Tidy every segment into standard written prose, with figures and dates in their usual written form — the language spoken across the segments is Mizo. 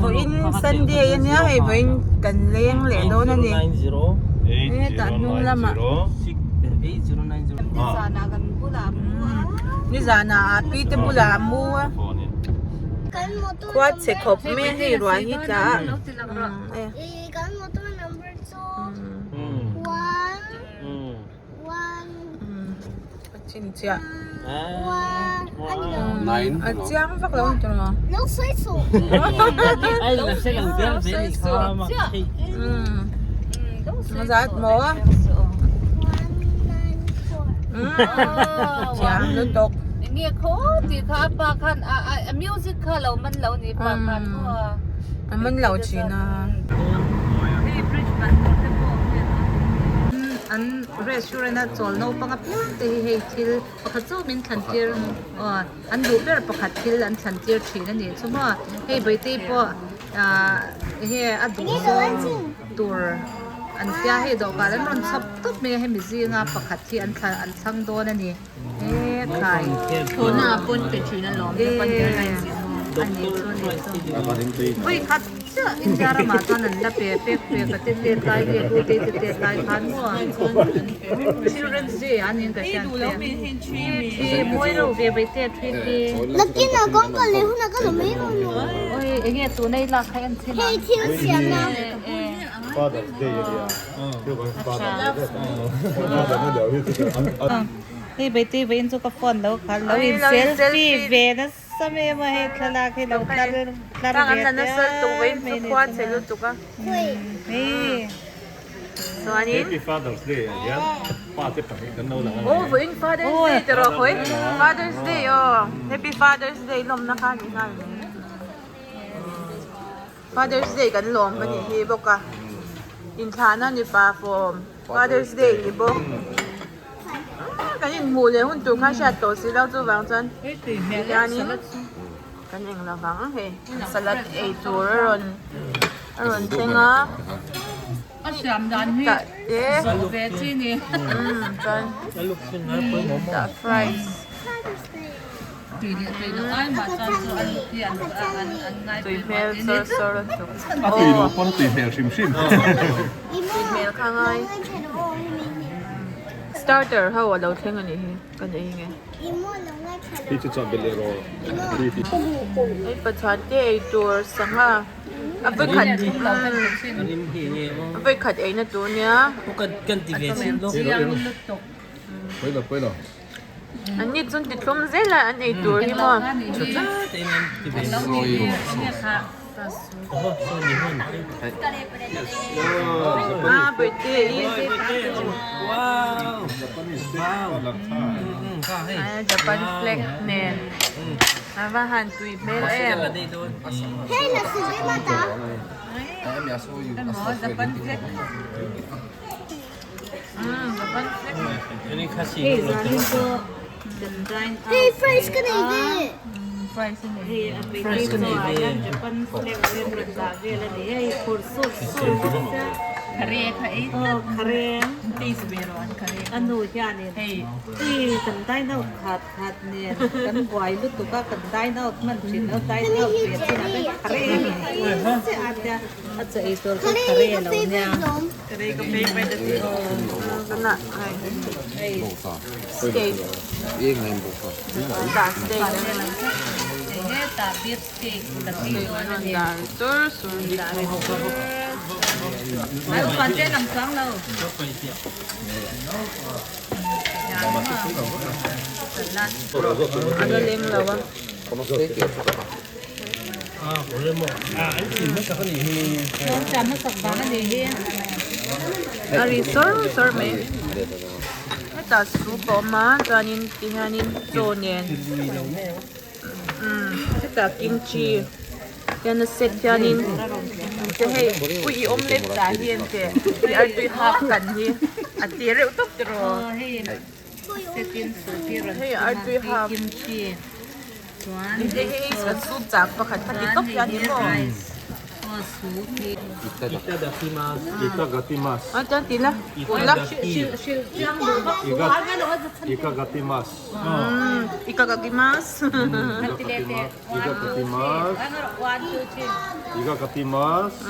Vawiin Sunday a nia hei vawiin kan leng leh dawn a ni. Hetah hnung lamah nizanah a pi te bulah a mu a khua chhe khawp mai a hei ruah hi tla a a chhinchhiah a chiang vak lo ang tawh a zat maw chiang lutuk a man lo thin a. An restaurant a chawl naupang apiang te hi hei thil pakhat zawk min thlan tir aw an duh ber pakhat thil an thlan tir thin a nih chu maw hei Bawihtei pawh ah enge a duh zawng tur an tia hei dawhkan an rawn chhawp tawp mai a hemi zinga pakhat hi an thlan an thlang dawn a ni he khai Thlawhna ah pawn pe thin alawm Japan Airlines in a nih chu a nih chu vawikhat chiah India ramah chuan an la pe pek pek a te tet lai nge tu te te tet lai khan maw Children's Day ah niin ka hriat te thi mawi reuh ve bai te thi hi oi enge tuna i lak kha en chin ah Hei Baitei vawiin chu ka phone lo kha lo in selfie ve nasa mai a maw hei thlalak hi lo tlar tlar ve te a hei Happy Father's Day ah hian pa te pahnih kan lo lang a ni. Aw vawiin Father's Day ti rawh khawi Father's Day aw Happy Father's Day lawmna kha ni nghal mai. Father's Day kan lawm a nih hi bawk a inthlahna ni pa fawm Father's Day ni bawk kan inhmuh leh hun tur kha hriat tawh si lo chuvang chuan tihianin kan eng lo vang hei salad ei tur a rawn a rawn thleng a tah te chuan tah fries. Tui hmel sawr sawr a tuk. A tui lo pawn tui hmel hrim hrim. Tui hmel kha ngai. Starter ho a lo thleng a nih hi kan ei nge. Hei chu chuan belh erawh Hei pathuan te ei tur sangha a vawikhat a vawikhat eina tur nia. An ni chuan ti tlawm zel a an ei tur hi maw. Ah birthday i Japan flag nen a va han tui hmel em. Steak A ri sawr sawr mai hetah soup a awm a chuanin ti hianin chaw nen umm hetah kimchi hian a set hianin te hei ui i omelette dah hi an ti tui artui hak kan hi a te reuh tawp tiraw hei artui hak. Hei hi soup chak pakhat kha ti tawp hian ni maw. Itadakimasu. A chuan ti la kun la. Ikagatimasu. Ikagakimasu. Ikagatimasu. Ikagatimasu.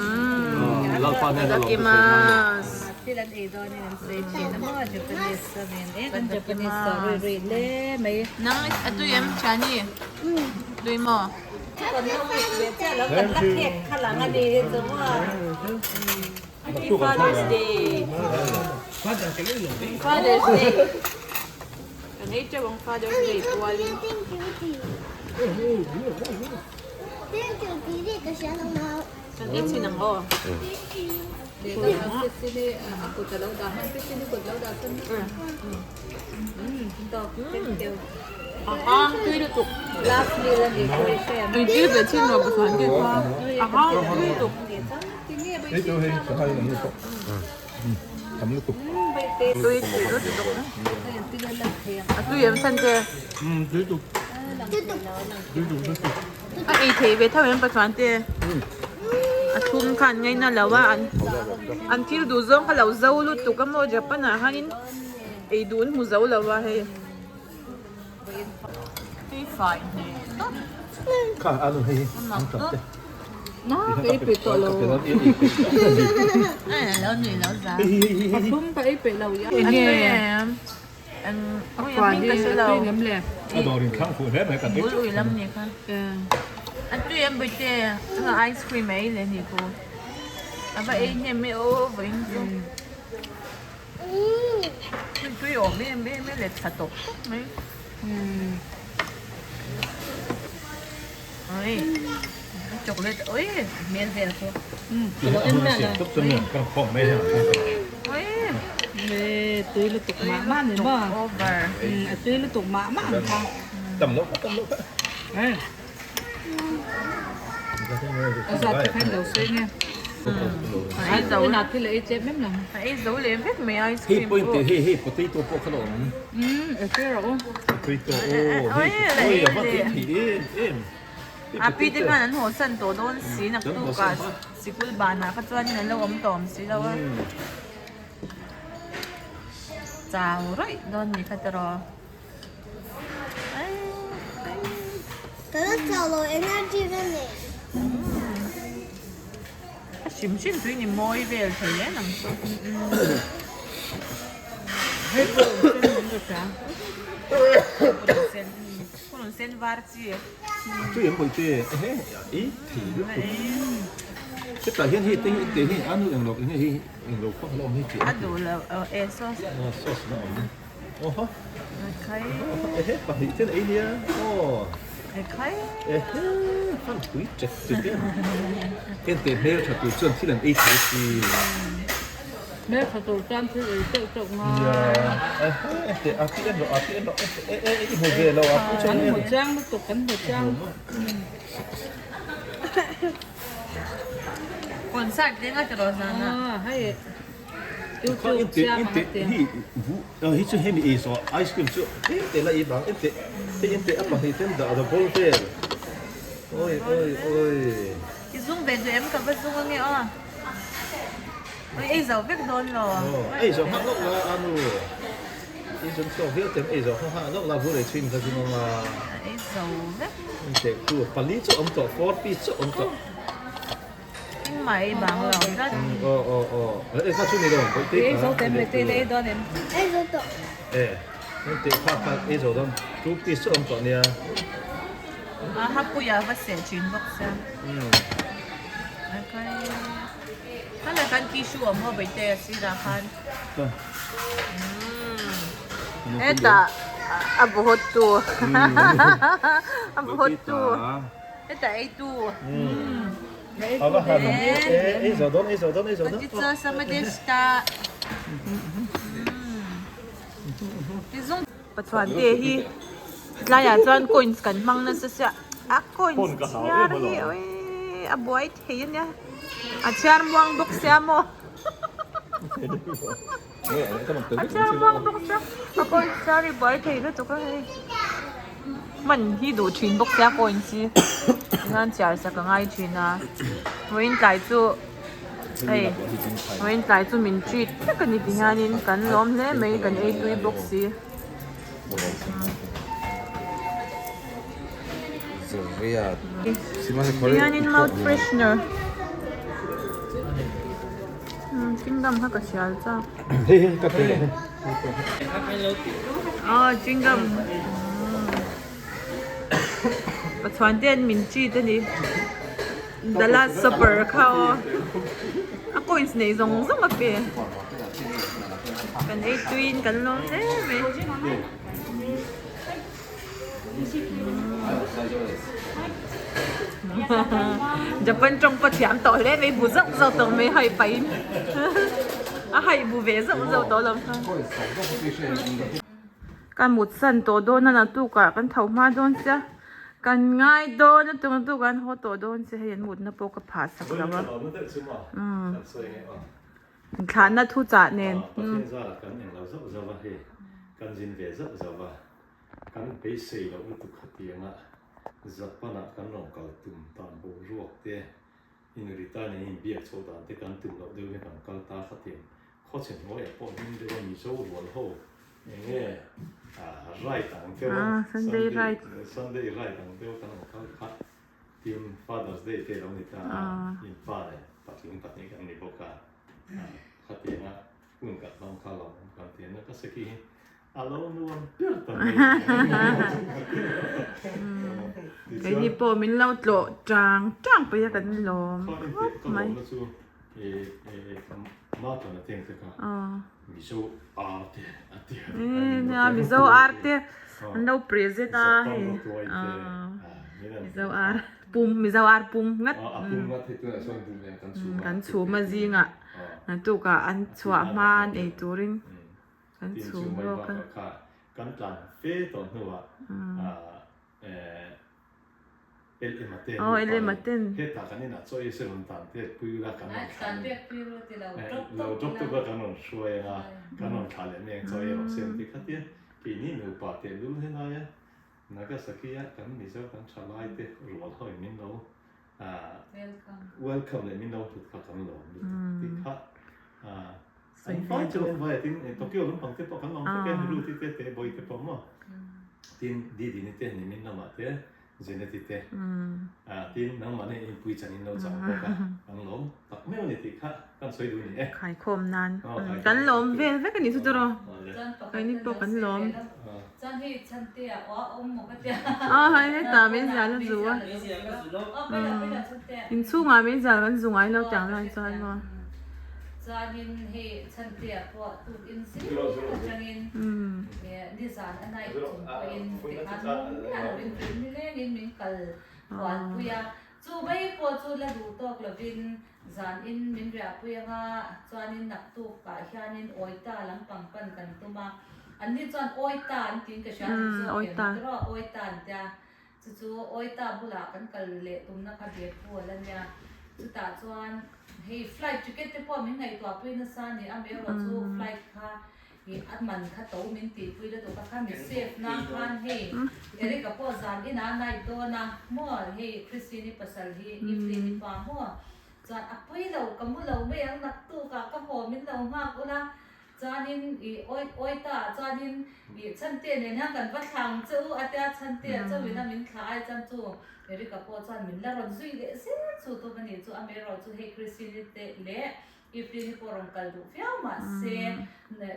Lalpa nen a lawm te sawi nan ni. Thil an ei dawn in an sawi thin a maw Japanese amin e kan Japanese tawh rui rui hle mai. Nang a tui em Chani? Tui maw? Kan lo wait ve chiah lo kan la khek kha lang a ni hi chu maw. Happy Father's Day. Father's Day. Kan ei teuh ang Father's Day pualin. Kan ei chin ang aw. A hang tui lutuk. Tui tir ve chin lo pachuan ke kha a hang tui lutuk. Tui tui lutuk. A tui em san che. A ei thei ve tho em pachuan te a thlum khan ngaina lo a an thil duh zawng kha lo zo lutuk a maw Japan ah hianin ei duh an hmu zo lo a hei hei fai hmel tawp Kha a nu hei an tap te Na ka ei peih tawh lo lo nui lo za a thlum ka ei peih lo enge A khuan hi a tui ngem le? A dawr in thlang fuh hle mai kan Bul ui lam ni kha. A tui em bawihte a ice cream a ei leh ni ku. A va ei hnem e aw vawiin chu. Tui awm em em e let thla tawp tawp mai. Oi chocolate oi hmel vel chu. Oi tui lutuk mah mah ni maw over a tui lutuk mah mah ang kha tam lo tam lo a zat te khan lo sawi nge a zo na thil a ei tlem em lang a ei zo leh vek mai ice hei cream point te hei hei potato pawh kha lo awm e tui rawh u potato aw hei oi a va tui thei em em A pi te khan an haw san tawh dawn si naktuk ah sikul banah kha chuanin an lo awm tawh awm si lo a. Chau rawih dawn ni kha tiraw. Ka chau lo energy ka nei. A hrim hrim tui ni mawi vel thei em ang chu. Hei pawh sen min rawn hria. Purun sen purun sen var chi. Tui an bawi te ehe i thei lutuk. Hetah hian hei te hi te hi a nu englo enge hi englo khaw alo awm hi chi A duh lo e sauce. Sauce na awm. Oho. Ehe pahnih ten ei nia aw. Ekhai. Ehe fan pui chet chet em. Heng te hmel tha tur chuan thil an ei thei si. Hmel tha tur chuan thil ei teuh teuh ngai. Nia. Ehe te a ti en rawh a ti en rawh e e i hmu ve lo a pu chuan Kan hmu chiang lutuk kan hmu chiang. Concert ding a ti rawh zan ah. Ah hei. YouTube siam ang a ti. Hi chu hemi ei zawh ice cream chu tlem te la ei vang em teh hei en teh a pahnih ten dah rawh bawr vel oi oi oi. I zung ve duh em ka va zung ange aw oi ei zo vek dawn lo. Aw ei zawh nghah lawk la a nu i zung chhuak viau tem ei zawh nghah lawk la vur ei chhuin ka zung anga. Ei zo vek. En teh tu pali chu awm tawh four piece chu awm tawh. Engmah ei bang lo tlat. Aw aw aw e kha chu ni lo bawihte Ei zo tem bawihte ila ei dawn em? Ei zo tawh. E hengte kha kha ei zo dawn two piece chu awm tawh nia. A hapuia va seh thin bawk sia. Khala khan tissue awm maw bawihte a sirah khan. Hetah a bu hawt tu a bu hawt tu. Hetah ei tu. Ei zo dawn ei zo dawn ei zo dawn. Gochisousama deshita. Pathuan te hi tlaiah chuan coins kan hmang nasa sia a coins chhiar hi oi a buai thei ania a chhiar muang bawk sia maw a chhiar muang bawk sia a coins chhiar hi buai thei lutuk a hei. Hman hi duh thin bawk sia coins hi tihian chhiar sak a ngai thin a vawiin tlai chu hei vawiin tlai chu min treat vek a ni ti hianin kan lawm hle mai kan ei tui bawk si. Tihianin mouth freshener chewing gum kha ka hrial chak. Aw chewing gum Pathuan te an min treat a ni the last supper kha aw a coins nei zawng zawng a pe kan ei tuiin kan lawm hle mai. Japan tawng pawh thiam tawh hle mai bu zauh zauh tawh mai hai pahin a hai bu ve zauh zauh tawh lo kha. Ka mut san tawh dawn a naktukah kan tho hma dawn sia kan ngai dawn a tung naktukah an haw tawh dawn sia hei an mutna pawh ka phah sak lo a inthlahna thu chah nen. Kan beisei loh lutuk khatianga Japan-ah kan rawn kal tum dan boruak te, inrita nen inbiak chhoh dan te kan tum loh deuhin kan kal ta khatiang khawchhe hnuaiah pawh hlim deuha Mizo rual ho eng nge ride ang deuh a, Sunday ride ang deuh kan rawn kal kha tin Father's Day te a lo ni ta a, inpa leh patling pahnih kan ni bawk a, khatianga hun kan hmang kha lo kan ti a, Nagasaki hi A lo nuam ber ta mai. Keini pawh min lo tlawh tang tang pawh hi kan lawm khawp mai. Nia Mizo ar te an lo present a hei Mizo ar pum Mizo ar pum ngat kan chhum a zingah naktukah an chhuah hma an ei turin. Kan Tin chu chhum mai lawk a. bakah kha kan tlan fe tawh hnuah LM a ten Aw LM a ten. Hetah kan inah chaw ei se rawn tan te pui ula kan rawn thlah Tan pek pui ru ti lo drop lo drop tuk a kan rawn hruai anga kan rawn thlah leh mai ang chaw ei rawh se an ti kha tia keini nupa tehlul helai a Nagasaki a kan Mizo kan thalai te rual hawi min lo Welcome leh min lo hlut kha kan lawm lutuk tih kha an vai chu an vai a tin Tokyo lampang te pawh kan lawm vek e Ruth-i te te Boy te pawh maw tin Didi ni te Nimin lamah te Jeneti te tin nangmahni inpui chan in lo chang bawk a kan lawm tak meuh a ni tih kha kan sawi duh a ni e. Khaikhawm nan kan lawm vel vek a ni chu tawrh keini pawh kan lawm. Chuan hei chhantea aw a awm maw ka tia. Aw hei hetah meizial a zu a. Inchhungah meizial kan zu ngai lo tiang lai chuan maw. Chuanin hei chhantea pawh tukin zing atangin nizan a night chung pawhin tikhan mum miah lovin tui nilengin min kal hualpui a. Chu mai pawh chu la duh tawk lovin zanin min riahpui anga chuanin naktuk ah hianin Awita lampang pan kan tum a, anni chuan Awita an tiin ka hria chu zawk em tiraw Awita an tia, chu chu Awita bulah kan kal leh tumna kha Beppu a la nia, chutah chuan hei flight ticket te pawh min ngaihtuahpui nasa a ni, amaherawh chu flight kha Ih a man kha to min tihpui lutuk a kha mi safe nan khan hei Eric a pawh zan inah night dawn a maw hei Christine i pasal hi Evelyn i pa maw chuan a pui lo ka mu lo mai ang naktuk ah ka haw min lo nghak ula chuanin ih awi awi ta ah chuanin ih Chhante nen hian kan va thlang che u a tia Chhante a chauhin a min thlah ai chuan chu Eric a pawh chuan min la rawn zui leh zel chu tum a nih chu amaherawh chu hei Christine i te leh Evelyn-i pawh rawn kal duh viau mahse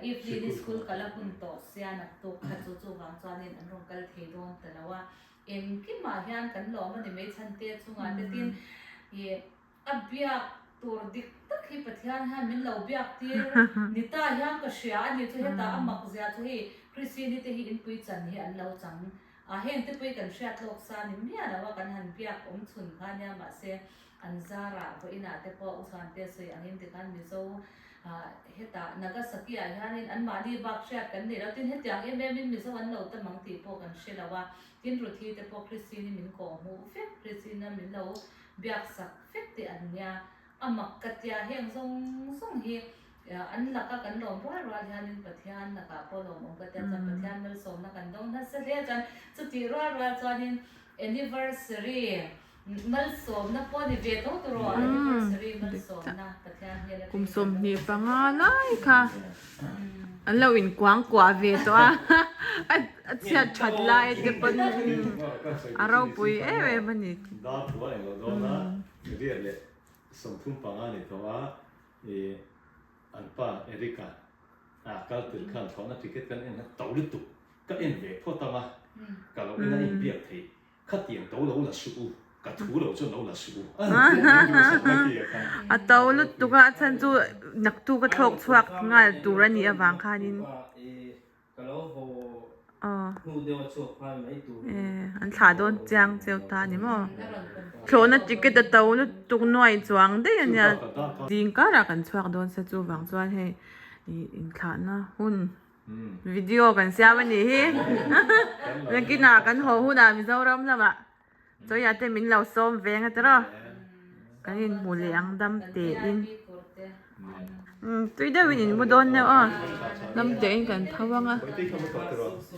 Evelyn-i school kal a hun tawh sia naktuk kha chu chuvang chuanin an rawn kal thei dawn ta lo a, engkimah hian kan lawm a ni mai chhante chungah te tin ih a biak tur dik tak hi Pathian hian min lo biak tir ni ta hian ka hria a ni chu hetah a mak zia chu hei Christine-i te hi inpui chan hi an lo chang a heng te pawh hi kan hriat lawk sa ni miah lo a kan han biak awm chhun kha nia mahse An zarah vawiinah te pawh U Chhuante sawi angin tikhan Mizo hetah Nagasaki ah hianin anmahni bak hriat kan nei lo. Tin, hetiang em emin Mizo an lo tam ang tih pawh kan hre lo a. Tin, Ruthi te pawh Christine-i min kawh hmuh vek, Christine-a min lo biak sak vek te an nia. A mak ka tia heng zawng zawng hi. An laka kan lawm rual rual hianin Pathian lakah pawh lawmawm ka tia chuan Pathian malsawmna kan dawng nasa hle a chuan chutih rual rual chuanin anniversary malsawmna pawh ni ve tho tur aw anniversary malsawmna Pathian hian a Kum 25 lai kha an lo inkuang kuah ve tawh a a chhiat that lai te pawn a ropui em em a ni. Dar thu a englo dawn a, riat leh 35 ni tawh a. I an pa Eric-a a kal tir khan thlawhna ticket kan en a to lutuk ka en ve phawt ang a, ka lo en a inbiak theih khatiang to lo la suh u, ka thu lo chuan lo la suh u a ni tih ang duhsakna ki a khan. A to lutuk a, a chhan chu naktuk a thlawk chhuak nghal tur a nih avang khanin. Ka lo haw hnu deuh a chhuak nghal mai tur in. Eh, an thlah dawn chiang cheu ta a ni maw? Thlawhna ticket a to lutuk nuai chuang daih a nia. Zing karah kan chhuak dawn se chuvang chuan hei inthlahna hun video kan siam a nih hi. Nakinah kan haw hunah Mizoram lamah Chawia te min lo sawm veng a tiraw? Kan inhmu leh ang dam tein. Umm tui deuhin in mu dawn deuh a, dam tein kan tho ang a.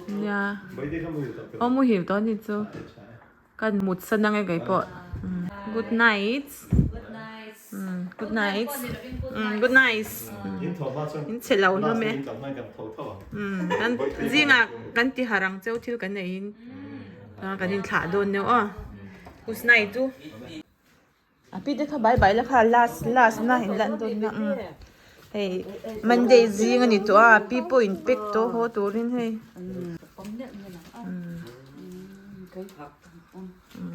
Nia, aw muhil tawh a ni chu. Kan mut san ang e kei pawh. Good night. Good night. Good night. In chhe lo hlawm e. Kan zingah kan ti harh ang cheu thil kan nei in. Kan inthlah dawn deuh aw. Good night chu. A pi te kha bye bye la kha last last na in lan dawn na hei Monday zing a ni tawh a pi pawh in pack tawh haw turin hei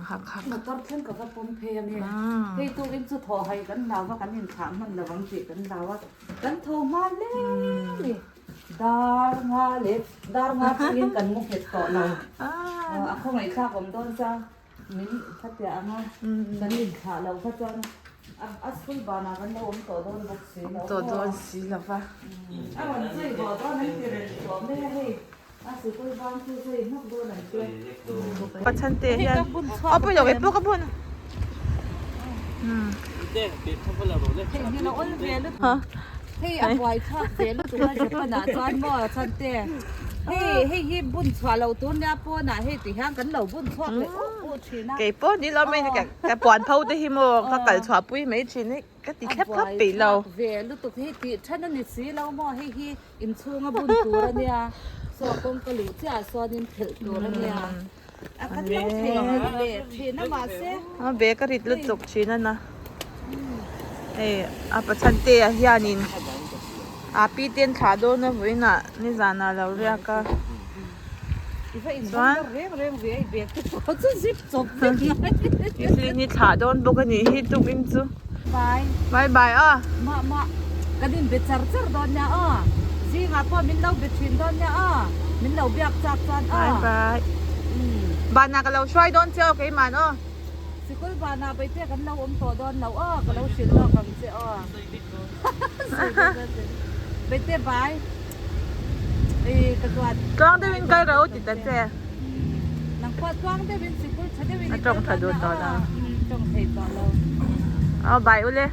hak hak motor thleng ka va pawm phei a nia hei tukin chu thawh hai kan hlau a kan inthlah hman lo ang tih kan hlau a kan tho hma hle a ni dar nga leh dar nga thlengin kan mu nghet tawh lo a khawngaihthlak awm dawn cha. Min kha piah ang a, kan inthlah loh kha chuan a school banah kan lo awm tawh dawn bawk si lo. Tawh dawn si lo va. A rawn zui haw dawn an ti reng tawh mai a hei, a sikul ban chu zui hmak dawn an ti. Pachhan te hian a pawi lo kei pawh ka bun. Hei a buai thlak ve lutuk a Japan ah chuan maw Chante hei hei hi bun chhuah loh tur nia pawnah hei ti hian kan lo bun chhuak leh uh uh thin a. Kei pawh ni lo mai ka puan pho te hi maw ka kal chhuah pui mai thin hei ka ti thlep thlap peih lo. A buai thlak ve lutuk hi tih then a ni si lo maw hei hi inchhunga bun tur a nia saw kawngka luh chiah ah sawnin phelh tur a nia a kan lo thei leh thin a mahse. A bag a rit lutuk thin a na. Hei a Pachante ah hianin a pi te an thlah dawn a vawiinah nizanah a lo riak a chuan ni thlah dawn bawk a nih hi tukin chu bye bye aw. Kan inbe char char dawn nia aw zingah pawh min lo be thin dawn nia aw min lo biak chak chuan aw. Bye bye banah ka lo hruai dawn che aw keimah aw. Sikul vanah Baite kan lo awm tawh dawn lo aw, ka lo hrilh lawk ang che aw. Baite bai i ka chuan. Tluang deuhin kal rawh u ti ta che. Nang pawh tluang deuhin sikul tha deuhin i kal dawn nia aw. Tawng thei tawh lo. Aw bai ule.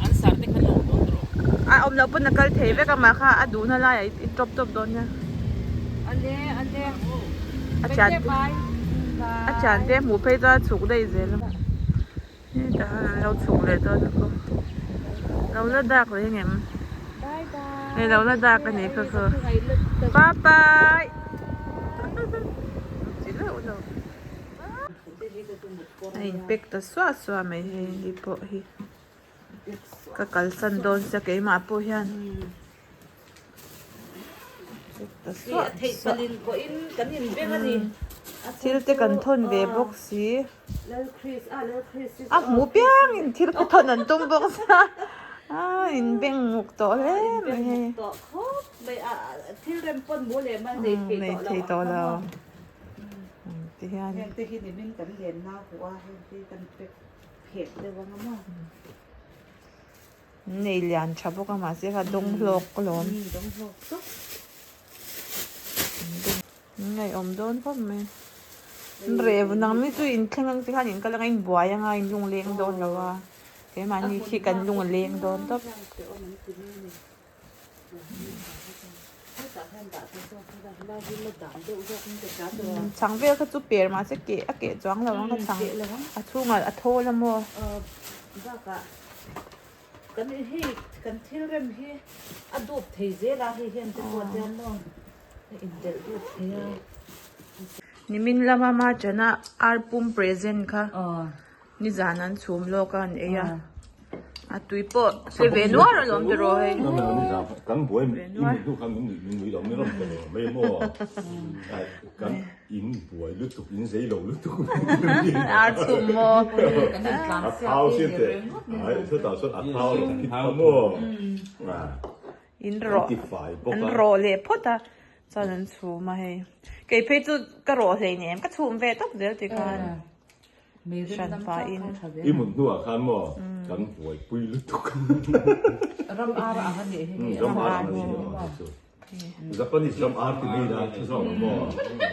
An sar te khan a awm dawn tawh. A awm loh pawn a kal thei vek a mah kha a duhna laiah i tawp tawp dawn nia. Ale ale. A thian te a thian te hmuh phei chuan a chhuk daih zel a hetah hian an lo chhuk leh dawn a pawh lo la dak leh ngem hei lo la dak a nih kha khaw bye bye chi leuh lo a in pack ta suah suah mai hei ni pawh hi ka kalsan dawn sia keimah pawh hian. Thil te kan thawn ve bawk si a hmu piangin thil ka thawn an tum bawk sia a inbeng muk tawh hle mai hei nei thei tawh lo ti hian. Nei lian tha bawk a mahse kha dawng hlawk ka lawm. Ngaihawm dawn khawp mai. Reh nang ni chu in thleng ang te khan in kal anga in buai anga in lung leng dawn lo a. Keimahni khi kan lung a leng dawn tawp. Chhang vel kha chu per mahse keh a keh chuang lo ang ka chhang a chhungah a thawl a maw. Bakah kan hei kan thil rem hi a dup thei zel a hei hian te pawh chuan maw a intelh dup thei a. Nimin lama Machana ar pum present kha. Nizan an chhum lawk a an ei a, a tui pawh hre ve nuar alawm tiraw hei. Kan buai i mut hnu khan min nui lo min rawn pe lo mai maw kan in buai lutuk in zei lo lutuk ar chhum maw a thau sin te ai chutah chuan a thau lo phit kha maw in rawh an rawh leh phawt a chuan an chhum a hei kei phei chu ka rawh hleinem ka chhum ve tawp zel tikhan. Hran pahin. I mut hnuah khan maw kan buaipui lutuk. Ram ar ang a nih hi. Ram ar ang a nih hi chu. Japanese ram ar ti mai la chu zawk lo maw.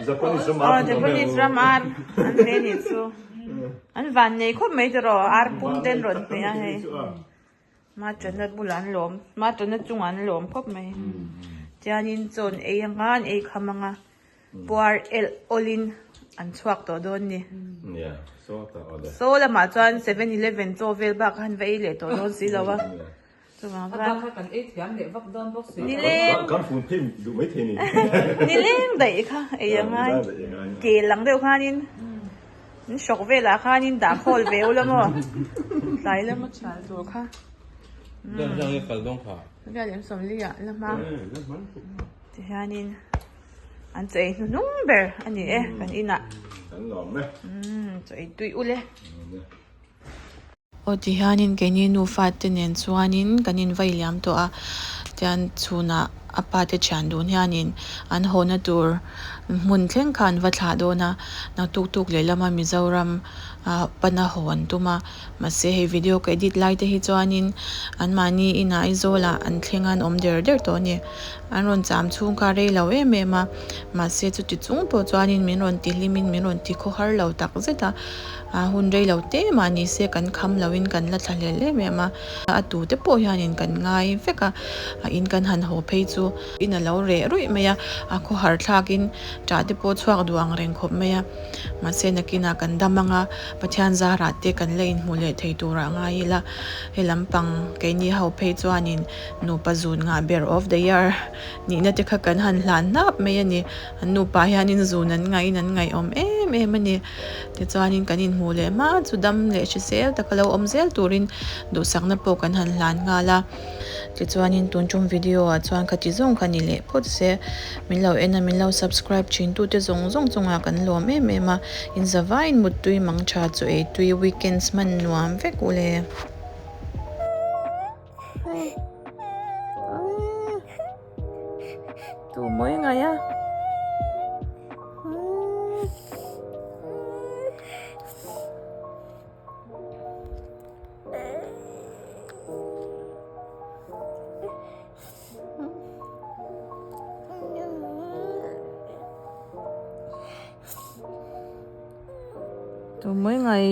Japanese ram ar. Aw Japanese ram ar an ve nih chu. An van nei khawp mai tiraw ar pum ten rawn hmeh a hei. Machana bulah an lawm Machana chungah an lawm khawp mai. Tianin chaw an ei anga an ei kham anga. Puar elh awlin an chhuak tawh dawn ni. Saw lamah chuan 7-Eleven chaw vel bak kha an va ei leh tawh dawn si lo a. Chuvang chuan nileng daih kha ei a ngai. Kel ang deuh khanin in hrawk velah khanin dah khawl ve ula maw tlai lama chhal tur kha. La hma. Tihianin an chaw ei hnuhnung ber a ni e kan inah. Kan lawm e. Umm chaw ei tui ule. Aw tihianin keini nufa te nen chuanin kan invai liam tawh a, tian chhunah a pa te thian dun hianin an hawhna tur hmun thleng kha an va thlah dawn a, naktuk tuk lehlam a Mizoram ah pana haw an tum a. Mahse hei video ka edit lai te hi chuanin anmahni inah Aizawlah an thleng a an awm der der tawh a ni. An rawn cham chhung kha rei lo em em a, mahse chuti chung pawh chuanin min rawn ti hlimin min rawn ti khaw har lo tak zet a, a hun rei lo te mah ni se kan kham loin kan la thla hlel em em a, a tu te pawh hianin kan ngai vek a, a in kan han haw phei chu in a lo reh ruih mai a, a khaw har thlakin ṭah te pawh chhuak duh ang reng khawp mai a, mahse nakinah kan dam ang a. Pathian zarah te kan la inhmu leh thei turah ngai ila, he lampang keini ho phei chuanin nupa zun ngah ber of the year nihna te kha kan han hlan hnap mai a ni. An nupa hianin zun an ngaihin an ngaihawm em em a ni. Tichuanin kan inhmu leh hma chu dam leh hrisel taka lo awm zel turin duhsakna pawh kan han hlan nghal a. Tichuanin tun tum video ah chuan khati zawng kha ni leh phawt se, min lo en a min lo subscribe thin tute zawng zawng chungah kan lawm em em a, in zavaiin muttui mang tha chu ei tui weekends hman nuam vek u le. Tu mawi ngai a. Tu mai ngai.